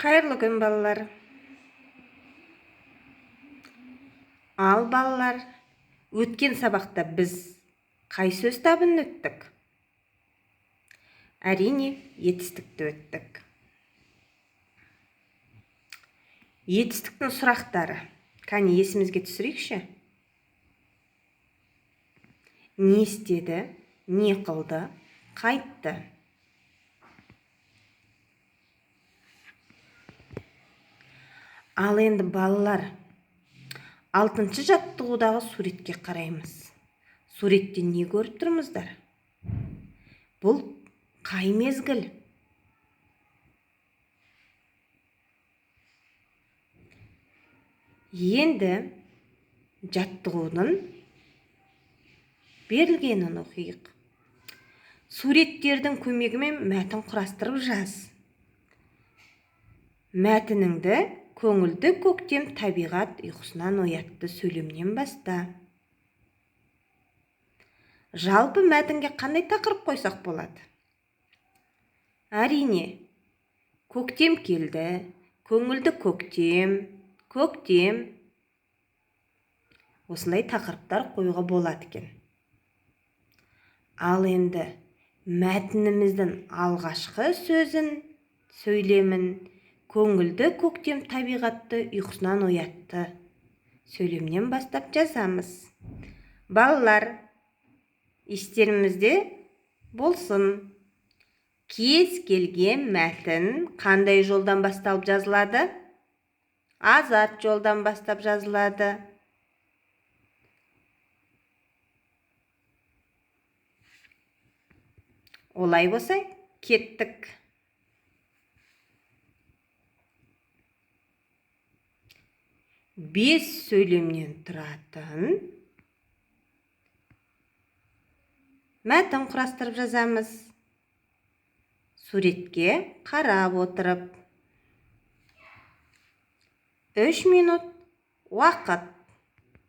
Қайырлы күн, балалар. Ал, балалар, өткен сабақта біз қай сөз табын өттік? Әрине, етістікті өттік. Етістіктің сұрақтары. Кәне, есімізге түсірейікші. Не істеді, не қылды, қайтты? Ал енді, балалар, 6 жаттығудағы суретке қараймыз. Суретте не көріп тұрмыздар? Бұл қай мезгіл? Енді жаттығудың берілгенін оқиық. Суреттердің көмегімен мәтін құрастырып жаз. Мәтініңді көңілді көктем табиғат ұйқысынан оятты сөйлемнен баста. Жалпы мәтінге қандай тақырып қойсақ болады? Әрине, көктем келді, көңілді көктем, көктем. Осындай тақырыптар қоюға болады екен. Ал енді мәтініміздің алғашқы сөзін, сөйлемін көңілді көктем табиғатты ұйқысынан оятты сөйлемнен бастап жазамыз. Балалар, естеріңізде болсын. Кез келген мәтін қандай жолдан басталып жазылады? Азат жолдан бастап жазылады. Олай болса, кеттік. 5 сөйлемнен тұратын мәтін құрастырып жазамыз. Суретке қарап отырып. 3 минут уақыт.